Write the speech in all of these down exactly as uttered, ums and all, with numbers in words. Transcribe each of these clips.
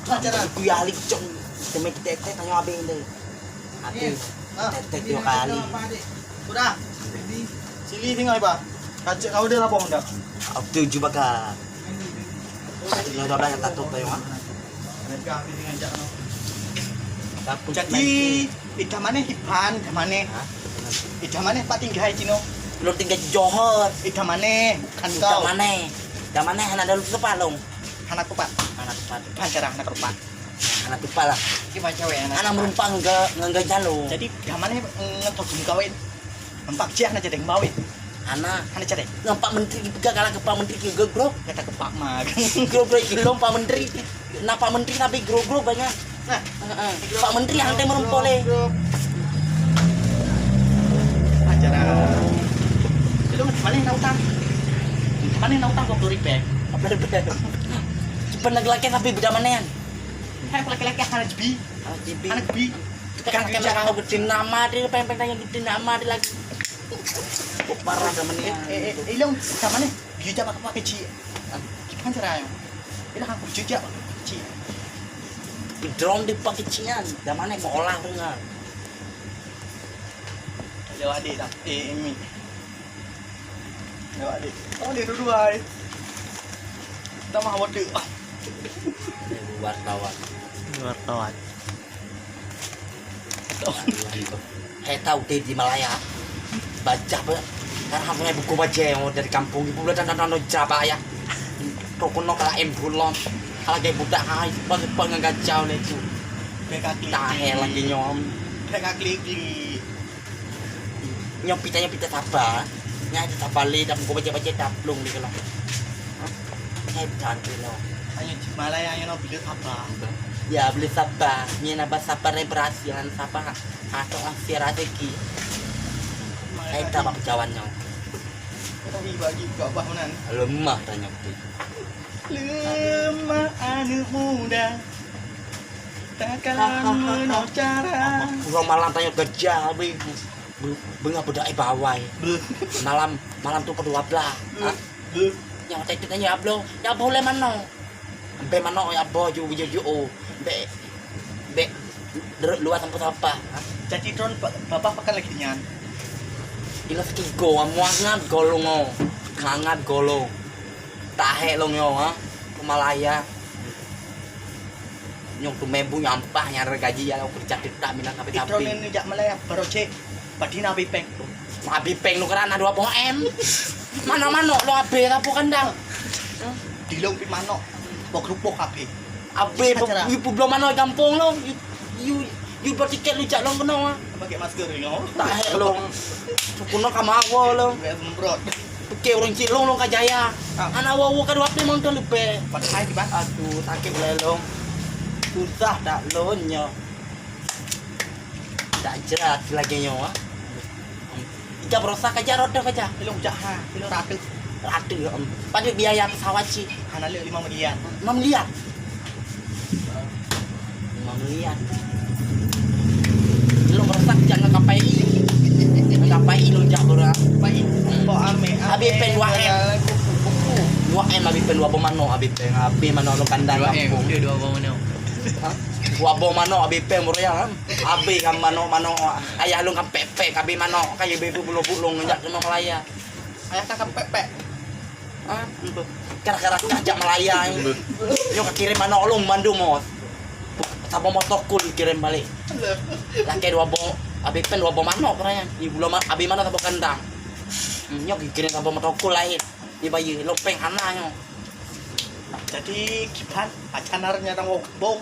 Acara kuya alik cong. Teumé kita teh tanya abeng deh. Hati. Iya. Ah, teh dua kali. Udah. Sili tinggal, Pak. Kacek kau dia lapor dah. Aku tuju baka. Tinggal dua belas yang takut tayong, ah. Jadi, ita mané Ipan, ita mané? Hah? Ita mané Pak tinggai cino? Lo tinggai Johor. Ita mané, kan ita kau. Mané? Ita mané hana ada lupa long. Hana kupat. Hana kupat. Kan cara hana kupat. Hana tupat lah. Ki macam weh, hana tupat. Anak merumpang ke ngangga jalo. Jadi, ita mané ngetop kawin. Nampak cih hana jadi ngembawin. Hana. Hana jadi. Nampak menteri pegang kalah ke Pak Menteri ke grok-grok. Kata ke Pak Mag. Grok-grok ke lom Pak Menteri. Nah, Pak Menteri tapi grok-grok banyak. Nah. Heeh. Pak Menteri yang teh merumpok leh. Acara. Belum mana nak utang? Mana nak utang kau puluh ribu? Apa ribu? Cepat nak laki tapi beda mana yan? Hai laki-laki hana jebi. Hana jebi. Hana jebi. Kan kena kau gede nama dia, pengen pengen gede nama dia lagi. Parah temen ya. Eh, eh, eh, ilong, sama nih. Jujak pakai pakai cik. Gimana caranya? Ini aku jujak pakai cik. Drone di pakai cian, zaman yang mau olah dengan. Lewat adik dah. Eh, Emi. Lewat adik. Oh, dia dua-dua, eh. Tambah waduh. Wartawan. Wartawan. Hai tahu teh di Malaya. Baca apa? Kan hafalnya buku baca yang dari kampung ibu, udah tanda-tanda jaba ya. Rokok nok kalau em bulon. Kalau kayak budak hai, pas pas ngagacau leh tu. Bek kaki. Tahe lagi nyom. Bek kaki di. Nyom pita, nyom pita sapa? Nyai di sapa leh, dah buku baca-baca dah plong di kelas. Hah? Nyai cantik loh. Ayo, Malaya yang nak beli sapa? Ya, beli sapa? Ni nak sapa reparasi, sapa? Atau akhir rezeki. Saya tak apa jawabannya. Tapi bagi kau bah menan. Lemah tanya tu. Lemah anak muda. Takkan meunoe cara. Urang malam tanya kerja habis. Be-, beungoh budak eh bawai. Malam, malam tu kedua belah. Ha? Nyang tadi tanya ablo, ya boleh mana? Ampe manok ya boh ju ju ju oh. Bek bek derek luar sampai sampah. Ha? Jadi tron bapak pakai lagi nyan. Ila sekigo, amu angat golong oh. Angat golong. Tahek long yo ha. Pemalaya. Nyong tu mebu nyampah nyang ada gaji ya kerja kita minang sampai tapi. Tron ni jak Malaya baru cek. Padi na Abi Peng tu. Abi Peng tu kerana dua boh M. Mana manok lo abe lapo kandang. Dilong pi manok. Bok rupok abe. Abe ibu belum manok gampong lo. You you you bertiket lu jak long kena. Pakai masker ni oh. Tak hek long. Kuno kama awo long. Semprot. Oke orang cik long long kajaya. Anak awo awo kadua abe mang tu lepe. Pakai di bas. Aduh sakit le long. Susah tak lo nyo. Tak jerat lagi nyoe. Ija berosa kaja roda kaja. Ilong jaha, ilong ratus. Ratus em. Pada biaya pesawat cik. Hana le lima miliar. Lima miliar. Lima miliar. Ilong berosa kaja ngan kapai i. Ngan kapai i ilong jak beura. Pai. Kok ame. Abi pen dua M. Dua M abi pen dua boh manok abi pen. Abi manok lo kandang kampung. Dua boh manok. Dua boh manok abi pen beura. Abéh kan manok-manok, ayah lôn kan pek-pek, abéh manok, kan abéh bulong-bulong jak keunoe Malaya. Ayah kan pek-pek. Ha? Kira-kira jak Malaya. Nyoe ka kirém manok lôn mandum, Mos. Saboh motokul kirém balek. Lakée dua boh, abéh pen dua boh manok, Brian. Di bulan ma-, abéh manok saboh kandang. Nyoe kirém saboh motokul laén. Dibayeue, lôn péng hana nyoe. Jadi, kiban pacar nyang dang bong.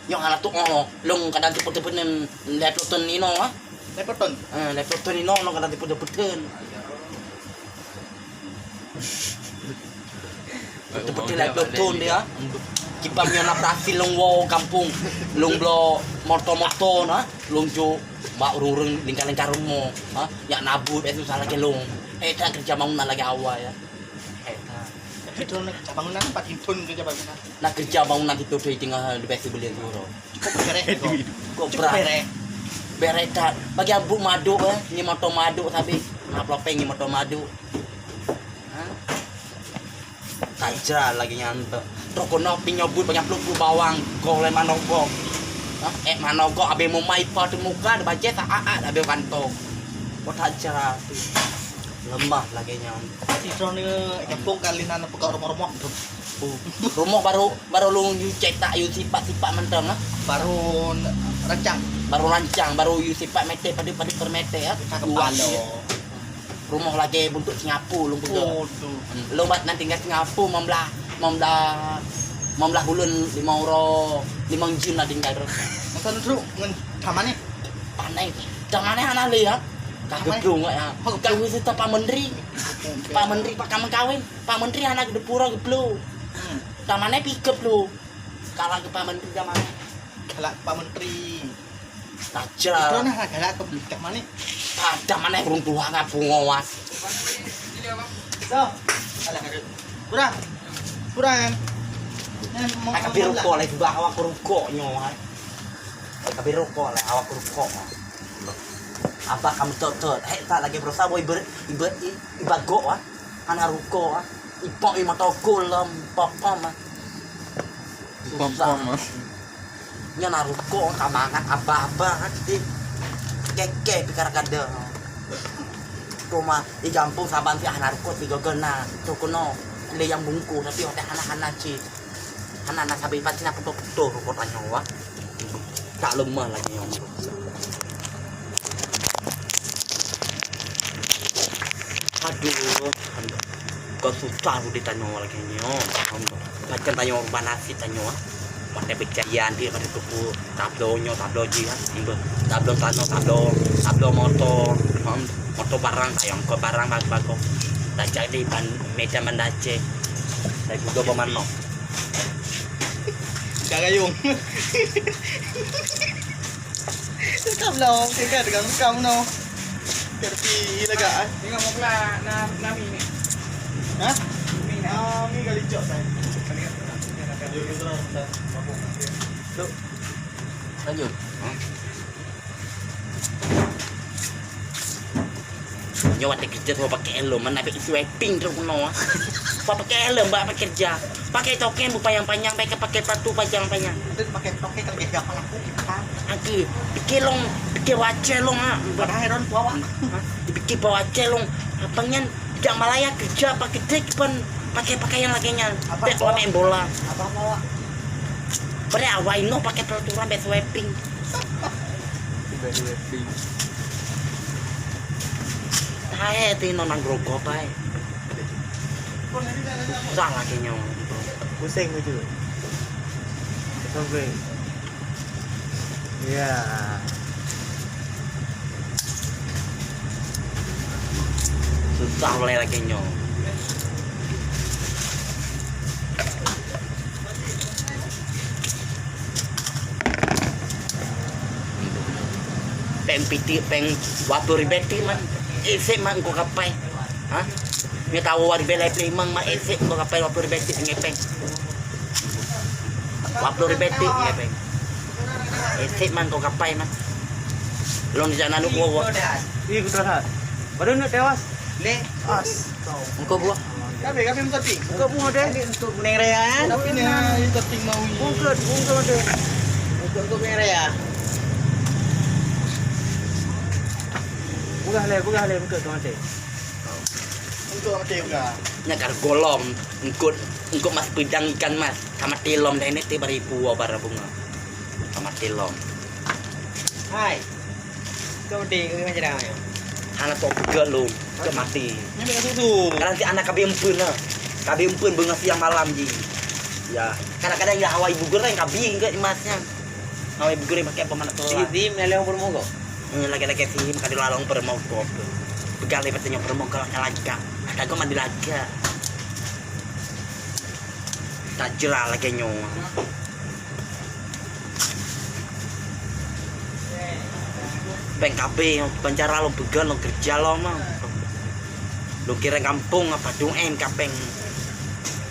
Nyoe hana tuoh, lôn kadang teupeu-teupeu nem lhèe ploh thon inoe, ha? Lhèe ploh thon? Eh, lhèe ploh thon inoe, lôn kadang teupeu-teupeu thon. Teupeu thon lhèe ploh thon dia. Kiban nyoe na berhasil lôn woe gampông, lôn bloe moto-moto na, lôn jok bak ureueng-ureueng lingka-lingka rumoh, ha? Nyak nabui, eh, susah lagèe lôn. Eh, that keureuja bangunan lagèe awai, ya. Tapi tu nak kerja bangunan, empat insun kerja bangunan. Nak kerja bangunan itu tu tengah lebih tu boleh turun. Cukup beres tu. Cukup beres. Beres tak? Bagi abu maduk eh, ni motor maduk tapi. Nak pelopeng ni motor maduk. Ha? Tajra lagèe nyan tu. Trok keunoe pih nyoe buet banyak peue-peue bawang goh lé manok goh. Hah? Eh, manok goh abéh mumai po teuh muka, bajèe sa-at abéh kantong. Kok tajra tu. Leumah lagèe nyan. Sidroe nyoe gampông ka lheuh na peugah rumoh-rumoh. Rumoh barô, barô lôn yue cetak, yue sipat-sipat mantong, ah. Barô rancang. Barô rancang, barô yue sipat mètè, padum-padum per mètè, ah. Ka kepala. Rumoh lagèe buntut Singapura lôn peugah. Oh, tu. Hmm, lôn bak nan tinggai Singapura, lima belas, lima belas, lima belas buleuen, lima uroe, limong jeuem na tinggai droe. Masa nusuk ngon Taman ni? Taman ni, Taman ni hana lé, ha? Ka geuplueng, ha. Oh, ka geuplueng. Pak Menteri. Pak Menteri, Pak Kamen Kawin. Pak Menteri hana geupura geuplueng. Hmm. Taman ni pih geuplueng. Kalah keu Pak Menteri Taman ni. Galak Pak Menteri. Tajra. Itu nah galak ke Taman ni. Taman ni ureueng tuha ngon pungo, ah. So, alah, aduh. Kurang. Kurang, kan? Nah, mau, ah, tapi mau rukok lah. Lah, sebab awak rukok nyoe, ah. Tapi rukok lah, awak rukok, ah. Abah kamu tot-tot. Hei, tak lagi berusaha, boy, iber-, iber-, i-, ibagok, ah. Hana rukok, ah. Ipok i motor ku lom, pom-pom, ah. Pom-pom, ah. Nyan na rukok ka mangat abah-abah, ah, di keke pikar kada. Cuma di gampông saban si hana rukok, si gogo na, tu keunoe. Lé nyang bungkôh, tapi watèe hana-hana cit. Hana na sabe pati na putôh-putôh rukok tanyoe, wah. Tak leumah lagi nyoe. Aduh, aduh. Kok susah udép tanyoe lagèe nyoe. Macam tanyoe rubah nasib tanyoe. Watèe peucaya anti pada tuku tablo nyoe, tablo jih, ha. Tablo tanoh, tablo, tablo moto. Moto barang sayang, kok barang bagus-bagus. Dah jadi ban, meja Banda Aceh. Dari Google Pemanok. Dah gayung. Rekam lah, okey kan, rekam, rekam noh. Biar lebih lega, eh. Tengok mau pula na-, Nami ni. Hah? Nami ni. Ah, ni kali cok, saya. Kali cok. Yuk, kita dah, dah mabuk. Yuk. Lanjut. Hah? Nyoe watèe keujeuet ho pakai helm, mana bèk sweeping trok keunoe. Ho pakai helm bak pakai keureuja. Pakai tokeng beupanyang-panyang, bèk pakai sepatu panyang-panyang. Itu pakai tokeng kalau dia apa laku kita. Aku, pikir long, pikir wajah long, ha. Padahal ron tua, Wak. Ha? Dipikir bak wajah long. Apa nyan, jak Malaya keureuja pakai dek pun pakai pakaian lagèe nyan. Apa bèk bawa? Main bola. Apa bawa? Padahal awai noh pakai peraturan bèk sweeping. Tiba-tiba ping. Hai, ti nonang grogop, hai. Susah lagèe nyoe. Pusing betul. Sampai. Ya. Susah lé lagèe nyoe. Pèng piti, pèng dua ploh ribèe ti man. Ések man engko kapai. Ha? Nyoe tawoe dua ribèe lhèe ploh limong man, ések engko kapai dua ploh ribèe ti ngon pèng. Dua ploh ribèe ti ngon pèng. Ések man engko kapai man. Lôn di sana nu kuah. Ih, betul tak? Baru nak tewas. Lé. As. Engko buah. Kami, kami minta pink. Engko buah deh. Ini untuk kuning raya, kan? Tapi ni, ini topping mau ni. Bungkus, bungkus deh. Untuk, untuk kuning raya. Peugah lé, peugah lé, bungkus tu mati. Untuk mati peugah. Nyan ka golom, engkot, engkot mas peudang ikan mas. Ka mati lom dah ini, tiba ribu bara bunga. Ka mati lom. Hai. Kau dek ke macam mana? Hana sok peugah lom, ke mati. Ni nak susu. Kadang si anak kabi empeun lah. Kabi empeun beungoh siang malam ji. Ya, kadang-kadang ya hawa ibu goreng kabi ke emasnya. Hawa ibu goreng pakai apa mana tu? Di, di melewang permogo. Hmm, lagi-lagi sih kadi lalong permogo. Pegang lepas tanya permogo lagak. Kata gua mandi lagak. Tajra lagèe nyoe. Pèng kabeh, pèng cara lôn peugah, lôn keureuja lom. Lôn kirém gampông apa dua M ka pèng.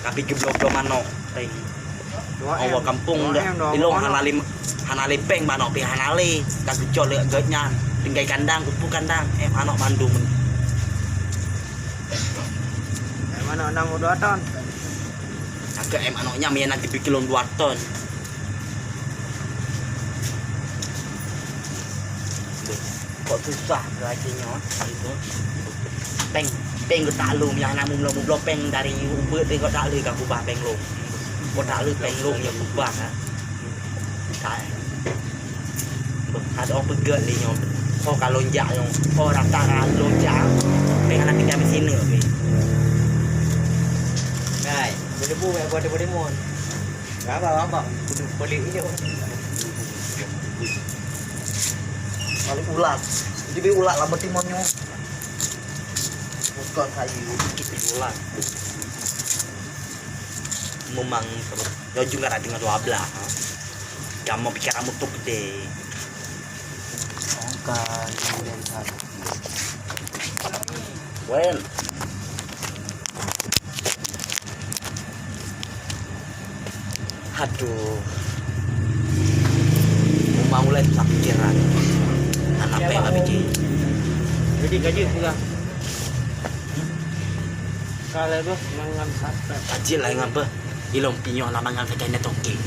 Tapi geubloe-bloe manok, pèng. Dua M. Awak gampong dah. Dua M, dua M. Ilong hana lima, hana lé pèng manok, pih hana lé. Ka geucok lé geuh nyan. Tinggai kandang, kupu kandang. Eh, manok bandum. Eh, manok enam puluh dua ton. Ke em anok nyan, meunan teubiet keu lôn dua ton. Kok susah lagèe nyoe, itu. Pèng, pèng geutak lôn, nyang na mubloe-mubloe pèng dari ubeuet teuh geutak lé ka kubah pèng lôn. Geutak lé pèng lôn nyang kubah, ha. Ka, eh. Beuh, adoe peugöt lé nyoe. Ho ka lôn jak nyoe. Ho rata ka lôn jak. Pèng hana tinggai meusineuk pih. Hai, beudebu, eh, buat debu-debu. Apa, apa? Kudu pelik je. Paling ulat. Jadi ulat lah meutimon nyoe. Bukan kayu, kita ulat. Memang terus. Yo juga ada dengan dua belah, ha. Kamu pikir kamu tuh gede. Ongkai, kemudian sana. Wen. Aduh. Uma ulai susah pikiran. Anak pèng habis je. Jadi gaji pegang. Kalau tu mangan sate. Gaji lah dengan apa? Ilong pinyong lah mangan sagai na toke.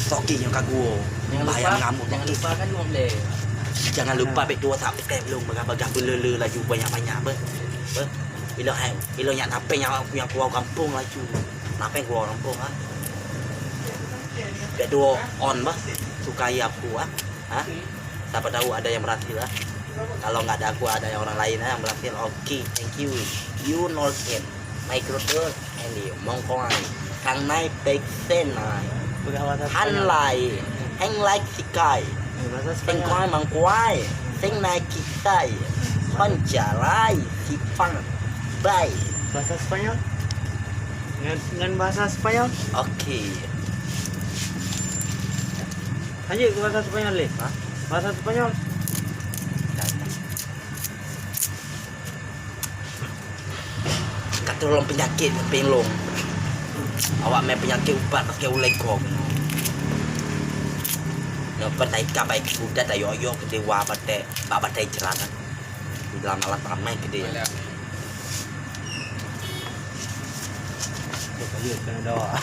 Toke nyang ka guo. Jangan lupa, jangan lupa kan uang deh. Jangan lupa bek dua tak pekai belum bagah-bagah belele laju banyak-banyak apa. Apa? Ilong hai, ilong nyak napeng nyang aku nyang keluar kampung laju. Napeng keluar kampung ah. Bek dua on bah. Sukai aku ah. Ha? Siapa tahu ada yang berhasil ah. Kalau nggak ada aku, ada yang orang lain ah, yang berhasil. Oke, thank you. You know can. Microphone and you mongkong ai. Kang nai pek sen ai. Peugah bahasa Han Spanyol. Lai. Heng lai sikai. Eh, bahasa Seng Spanyol. Kuai mangkuai. Seng nai kisai. Pancalai. Sipang. Bai. Bahasa Spanyol? Ngan, ngan bahasa Spanyol? Oke. Lanjut ke bahasa Spanyol leh. Ha? Bahasa Spanyol. Ka tolong penyakit ngon peng lôn. Awak mé penyakit ubat pakai ulée kong. Nyoe pun taika baik sudah tayok-yok keudeh wa batée, bak batée jrat. Dalam alat ramai keudeh. Alah. Bukan dia kena dawa.